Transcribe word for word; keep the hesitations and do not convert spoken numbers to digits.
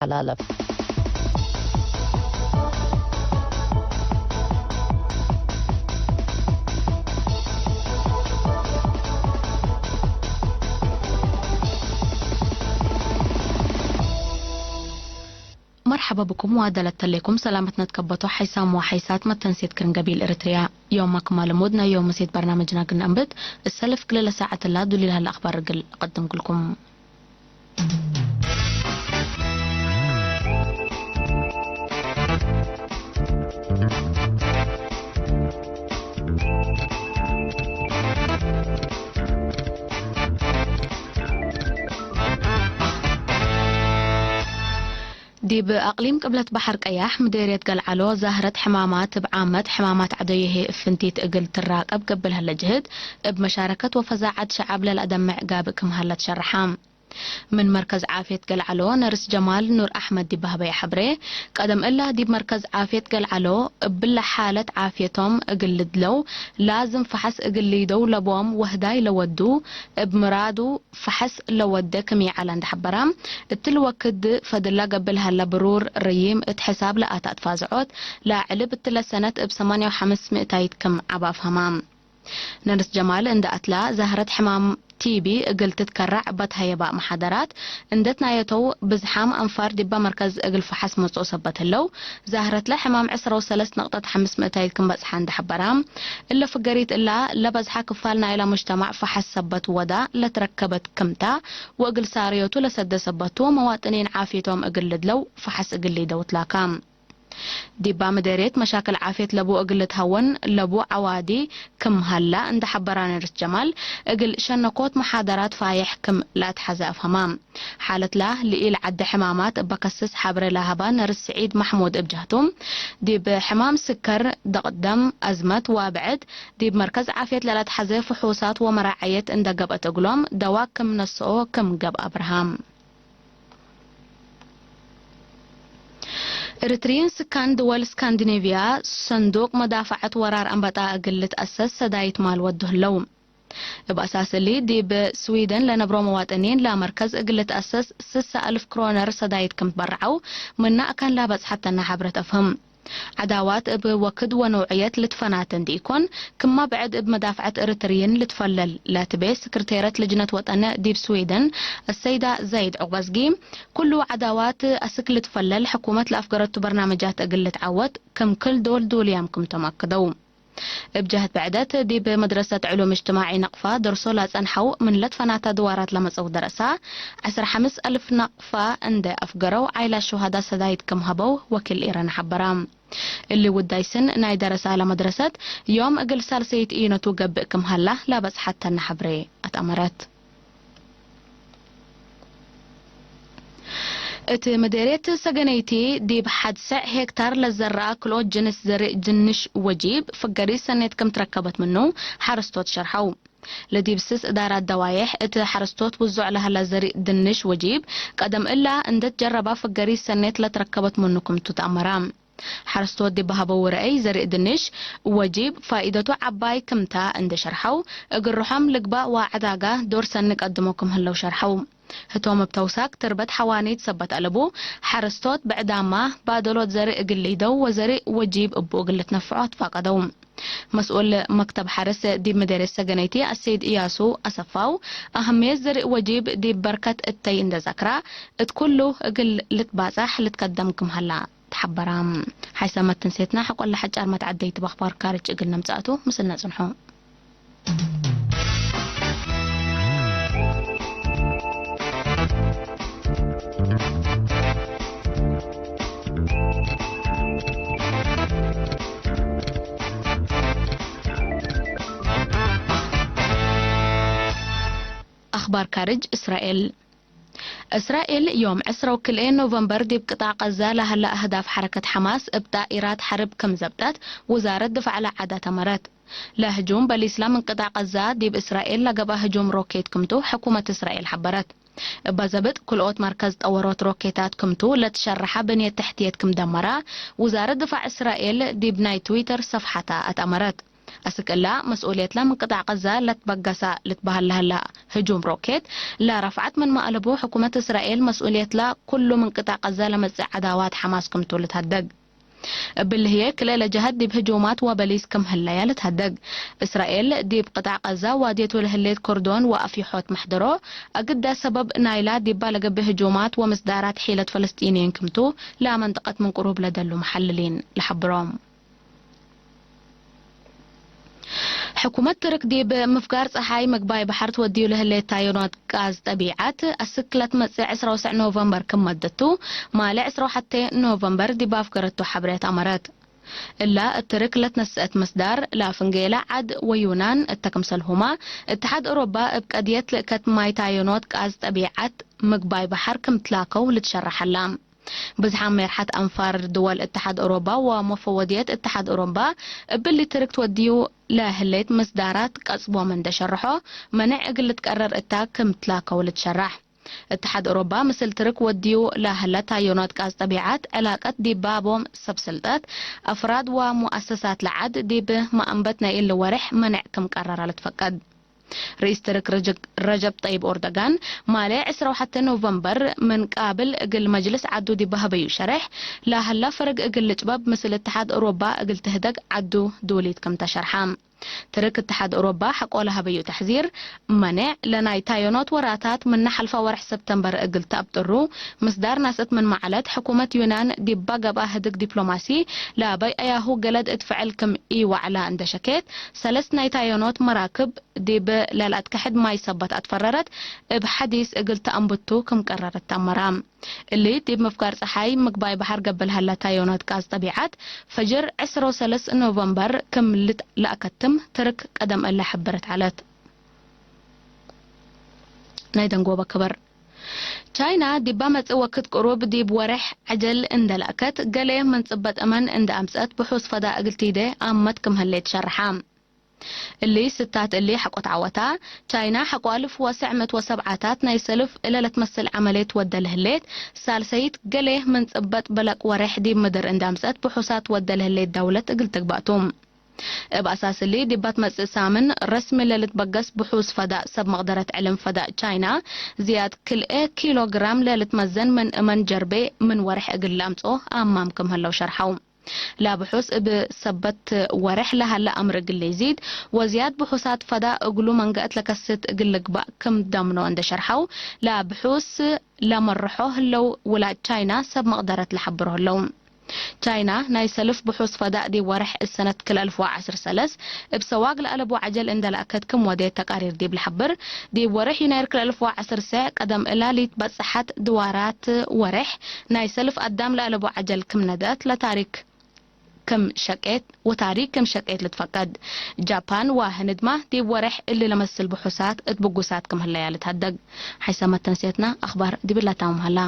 ለመተሓላለፍ። መርሐበ ብኩም ወአደለት ተሌኩም ሰላመትነ ትከበቶ ሓይሳም ወሓይሳት መተንሴት ክርን ገቢል ኤረትርያ። ዮመ ክማ ልሙድ ናይ ዮም ምሴት በርናምጅና ግነ እንብት፣ እሰልፍ ክልለ ሳዐት እላ ዱሊል ሀለ አክባር እግል እቀድምክልኩም። ዲብ አቅሊም ቅብለት በሐር ቀያሕ፣ ምዴርየት ገልዓሎ፣ ዛህረት ሕማማት እብ ዓመት ሕማማት ዐደዮ ህዬ እብ ፍንቲት እግል ትራቀብ ገብእ ለሀለ ጅህድ፣ እብ መሻረከት ወፈዛዐት ሸዐብ ለለአደምዕ ጋብእ ክም ሀለ ትሸረሐ። ምን መርከዝ ዓፍየት ገልዓሎ ነርስ ጀማል ኑር አሕመድ ዲብ በህበየ ሐብሬ፣ ቀደም እላ ዲብ መርከዝ ዓፍየት ገልዓሎ እብለ ሓለት ዓፍየቶም እግል ልድለው ላዝም ፈሐስ እግል ሊደው ለቦም ወህዳይ ለወዱ፣ እብ ምራዱ ፈሐስ ለወደ ክም ይዐለ እንዴ ሐበረ፣ እትሊ ወክድ ፈድላ ገብእ ለሀለ ብሩር ርይም እት ሕሳብ ለአተ አትፋዝዖት ለዐልብ እትለ ሰነት እብ ሰማንያ ወሐምስ ምእታይት ክም ዐበ አፍሀመ። ነርስ ጀማል እንደ አትላ፣ ዛህረት ሕማም ቲቢ እግል ትትከረዕ በትሀየባ መሓደራት እንደ ትናየተው፣ ብዝሓም አንፋር ዲባ መርከዝ እግል ፈሐስ መጽኦ ሰበት ህለው፣ ዛህረትለ ሕማም ዕስራ ወሰለስ ነቅጠት ሐምስ ምእታይት ክም በጽሐ እንደ ሐበራ፣ እለ ፍገሪት እላ ለበዝሐ ክፋል ናይላ ሙጅተማዕ ፈሐስ ሰበት ወዳ ለትረከበት ክምታ፣ ወእግል ሳርዮቱ ለሰደ ሰበቱ፣ መዋጥኒን ዓፍየቶም እግል ልድለው ፈሐስ እግል ሊደው ትላካ። ዲባ ምዴርየት መሻክል ዓፍየት ለቡ እግል ልትሀወን ለቡ ዐዋዲ ክም ሀላ እንደ ሐበራ ነርስ ጀማል፣ እግል ሸነኮት መሓደራት ፋዬሕ ክም ለአትሐዘ አፍሀማ። ሓለትላ፣ ለኢልዐደ ሕማማት እበ ከስስ ሐብሬ ለሀባ ነርስ ስዒድ መሕሙድ እብ ጀህቱ፣ ዲብ ሕማም ስከር፣ ደቅደም፣ አዝመት ወአብዕድ ዲብ መርከዝ ዓፍየት ለለአትሐዘ ፍሑሳት ወመራዐየት እንደ ገብአት እግሎም ደዋ ክም ነስኦ ክም ገብአ አብርሃም። ኤሪትርዪን ስካን ድወል ስካንዲኔቭያ ሰንዱቅ መዳፈዐት ወራር አንበጣ እግል ልትአሰስ ሰዳይት ማል ወዱ ህለው። እብ አሳስ እሊ፣ ዲብ ስዊደን ለነብሮ መዋጥኒን ለመርከዝ እግል ልትአሰስ ስሳ አልፍ ክሮነር ሰዳይት ክም ትበረዐው፣ ምነ አካን ለአበጽሐት ተና ሐብረት አፍህም። ዐዳዋት እብ ወክድ ወነውዕየት ልትፈናተ እንዲ ኢኮን፣ ክማ ብዕድ እብ መዳፍዐት ኤሪትርዪን ልትፈለል ለትቤ ስክርቴረት ልጅነት ወጠን ዲብ ስዊደን፣ አሰይዳ ዘይድ ዑቅበዝጊ፣ ኩሉ ዐዳዋት አስክ ልትፈለል፣ ሕኩመት ለአፍገረቱ በርናመጃት እግል ልትዐወት ክም ክል ዶል ዱልያም ክምቶም አክደው። እብ ጀህት ብዕደት፣ ዲብ መድረሰት ዕሉም እጅትማዒ ነቅፋ ደርሶ ለአጸንሐው ምን ለትፈናተ ድዋራት ለመጸው ደረሳ፣ ዐስር ሐምስ አልፍ ነቅፋ እንዴ አፍገረው፣ ዓይላት ሹሀዳ ሰዳይት ክም ሀበው ወኪል ኤረን ሐበረ። እሊ ውዳይ ስን ናይ ደረሳ ለመድረሰት፣ ዮም እግል ሳልሰይት ኢነቱ ገብእ ክም ሀላ ለበጽሐት ተነ ሐብሬ አትአመረት። እት ምዴርየት ሰገነይቲ ዲብ ሐድ ሰዕ ሄክታር ለዘረአ ክልኦት ጅንስ ዘርእ ድንሽ ወጂብ ፍገሪት ሰኔት ክም ትረከበት ምኑ ሐረስቶት ሸርሐው። ለዲብ ስስ እዳራት ደዋዬሕ እት ሐረስቶት ውዞዕ ለሀላ ዘርእ ድንሽ ወጂብ ቀደም እላ እንደ ትጀረባ ፍገሪት ሰኔት ለትረከበት ምኑ ክምቱ ተአመራ። ሐረስቶት ዲብ ሀበው ረአይ፣ ዘርእ ድንሽ ወጂብ ፋኢደቱ ዐባይ ክምታ እንዴ ሸርሐው፣ እግል ርሖም ልግባእ ወዐዳጋ ዶር ሰኒ ቀድሞ ክም ህለው ሸርሐው። ህቶም እብ ተውሳክ ትርበት ሐዋኒት ሰበት አለቡ፣ ሐረስቶት ብዕዳማ ባደሎት ዘርእ እግል ሊደው ወዘርእ ወጂብ እቡ እግል ልትነፍዖ አትፋቀደው። መስኡል መክተብ ሐርስ ዲብ ምዴርየት ሰገነይቲ አሰይድ እያሱ አሰፋው፣ አህምየት ዘርእ ወጂብ ዲብ በርከት እተይ እንዴ ዘክራ፣ እት ኩሉ እግል ልትባጻሕ ልትከደም ክም ሀላ። ተሐበራ። ሓይሰ መትንሴትና ሐቆለ ሐጫር መትዐደይት እብ አኽባር ካርጅ እግል ነምጽአቱ ምስልነ ጽንሑ። አኽባር ካርጅ እስራኤል። እስራኤል ዮም ዕስራ ወክልኤ ኖቨምበር ዲብ ቅጣዕ ቀዛ ለሀለ አህዳፍ ሐረከት ሐማስ እብ ጣኢራት ሐርብ ክም ዘብጠት ውዛረት ድፋዕ ለዐዳት አመረት። ለህጁም በሊስላ ምን ቅጣዕ ቀዛ ዲብ እስራኤል ለገብአ ህጁም ሮኬት ክምቱ ሕኩመት እስራኤል ሐበረት። እበ ዘብጥ ክልኦት መርከዝ ጠወሮት ሮኬታት ክምቱ ለትሸረሐ ብንየት ተሕትየት ክም ደመራ ውዛረት ድፋዕ እስራኤል ዲብ ናይ ትዊተር ሰፍሐታ አትአመረት። አስክ እላ መስኡልየትለ ምን ቅጣዕ ቀዛ ለትበገሰ ልትበሀል ለሀላ ህጁም ሮኬት ለረፍዐት ምንመ አለቡ፣ ሕኩመት እስራኤል መስኡልየትለ ኩሉ ምን ቅጣዕ ቀዛ ለመጽእ ዐዳዋት ሐማስ ክምቱ ልትሀደግ። እብሊ ህዬ ክልኤ ለጀሀት ዲብ ህጁማት ወበሊስ ክም ህለየ ልትሀደግ። እስራኤል ዲብ ቅጣዕ ቀዛ ዋድየቱ ለህሌት ኮርዶን ወአፍይሖት መሕደሮ፣ እግደ ሰበብ ናይላ ዲባ ለገብእ ህጁማት ወምስዳራት ሒለት ፈለስጢንይን ክምቱ ለመንጠቀት ምን ቅሩብ ለደሉ መሐልሊን ለሐብሮም። ሕኩመት ትርክ ዲብ ምፍጋር ጸሓይ ምግባይ በሐር ትወድዩ ለህሌት ታዮኖት ጋዝ ጠቢዐት፣ አስክ ለትመጽእ ዕስራ ወሰዕ ኖቨምበር ክም መደቱ፣ ማሌ ዕስራ ወሐቴ ኖቨምበር ዲብ አፍገረቱ ሐብሬት አመረት። እላ እብ ትርክ ለትነስአት መስዳር፣ ለፍንጌለ ዐድ ወዩናን እተ ክምሰልሁመ፣ እትሓድ አውሮባ እብ ቀድየት ልእከት ማይ ታዮኖት ጋዝ ጠቢዐት ምግባይ በሐር ክም ትላከው ልትሸረሕ ዐላ። ብዝሓም ሜርሐት አንፋር ድወል እትሓድ አውሮባ ወመፈወድየት እትሓድ አውሮባ፣ እብሊ ትርክ ትወድዩ ለህሌት ምስዳራት ቀጽቦም እንደ ሸርሖ፣ መኔዕ እግል ልትቀረር እታ ክም ትላከው ልትሸራሕ። እትሓድ አውሮባ ምስል ትርክ ወድዩ ለህለ ታዮኖት ጋዝ ጠቢዐት ዕላቀት ዲብ ባቦም ሰብ ስልጠት፣ አፍራድ ወሙአሰሳት ለዐድ ዲብ መአንበት ናይ እሊ ወሬሕ መኔዕ ክም ቀረረ ልትፈቀድ። ርኢስ ትርክ ረጀ-፣ ረጀብ ጠይብ ኦርዶጋን፣ ማሌ ዕስራ ወሐቴ ኖቨምበር ምን ቃብል እግል መጅልስ ዐዱ ዲብ ሀበዩ ሸሬሕ፣ ለሀላ ፈርግ እግል ልጭበብ ምስል እትሓድ አውሮባ እግል ትህደግ ዐዱ ዱሊት ክምተ ሸርሐ። ትርክ እትሓድ አውሮባ ሐቆ ለሀበዩ ተሕዚር፣ መኔዕ ለናይ ታዮኖት ወራታት ምነ ሐልፋ ወርሕ ሰብተምበር እግል ተአብጥሩ፣ ምስዳር ናስአት ምንመ ዐለት፣ ሕኩመት ዩናን ዲባ ገብአ ህድግ ዲፕሎማሲ ለበይዐያሁ ገለድ እት ፍዕል ክም ኢወዐላ እንደ ሸኬት፣ ሰለስ ናይ ታዮኖት መራክብ ዲብ ለልአትከሕድ ማይ ሰበት አትፈረረት፣ እብ ሐዲስ እግል ተአንብቱ ክም ቀረረት ተአመረ። እሊ ዲብ ምፍጋር ጸሓይ ምግባይ በሐር ገብእ ለሀለ ታዮኖት ጋዝ ጠቢዐት፣ ፈጅር ዕስራ ወሰለስ ኖቨምበር ክም ልት-፣ ለአከትም ትርክ ቀደም እለ ሐበረት ዐለት። ናይ ደንጎበ ክብር። ቻይና ዲባ መጽእ ወክድ ቅሩብ ዲብ ወሬሕ ዐጀል እንደ ለአከት፣ ገሌ ምን ጽበጥ እመን እንደ አምጽአት ብሑስ ፈዳ እግል ቲዴ አመት ክም ህሌት ሸርሐ። እሊ ስታት እሊ ሐቆ ተዐወታ። ቻይና ሐቆ አልፍ ወሰዕ ምእት ወሰብዓታት ናይ ሰልፍ እለ ለትመስል ዐመልየት ወደ ለህሌት፣ ሳልሰይት ገሌ ምን ጽበጥ በለቅ ወሬሕ ዲብ ምድር እንደ አምጽአት ብሑሳት ወደ ለህሌት ደውለት እግል ትግበእ ቱ። እብ አሳስ እሊ፣ ዲብ ትመጽእ ሳምን ረስሚ ለልትበገስ ብሑስ ፈዳእ ሰብ መቅደረት ዕልም ፈዳእ ቻይና፣ ዝያድ ክልኤ ኪሎ ግራም ለልትመዘን ምን እመን ጀርቤ ምን ወሬሕ እግል ለአምጽኦ አማም ክም ህለው ሸርሐው። ለብሑስ እብ ሰበት ወሬሕ ለሀለ አምር እግል ኢዚድ ወዝያድ ብሑሳት ፈዳእ እግሉ መንገአት ለከስት እግል ልግባእ ክም ደምኖ እንደ ሸርሐው፣ ለብሑስ ለመርሖ ህለው ውላድ ቻይና ሰብ መቅደረት ለሐብሮ ህለው። ቻይና ናይ ሰልፍ ብሑስ ፈዳእ ዲብ ወሬሕ እሰነት ክል አልፍ ወዐስር ሰለስ እብ ሰዋግ ለአለቡ ዐጀል እንደ ለአከት ክም ወዴት ተቃሪር ዲብ ለሐብር፣ ዲብ ወሬሕ ዩናይር ክል አልፍ ወዐስር ሰዕ ቀደም እላ ሊትበጸሐት ድዋራት ወሬሕ ናይ ሰልፍ አዳም ለአለቡ ዐጀል ክም ነድአት ለታሪክ ክም ሸቄት ወታሪክ ክም ሸቄት ልትፈቀድ። ጃፓን ወህንድመ ዲብ ወሬሕ እሊ ለመስል ብሑሳት እት ብጉሳት ክም ህለያ ልትሀደግ። ሐይሰ መተንሴትና አክባር ዲብላ ታምም ሀላ።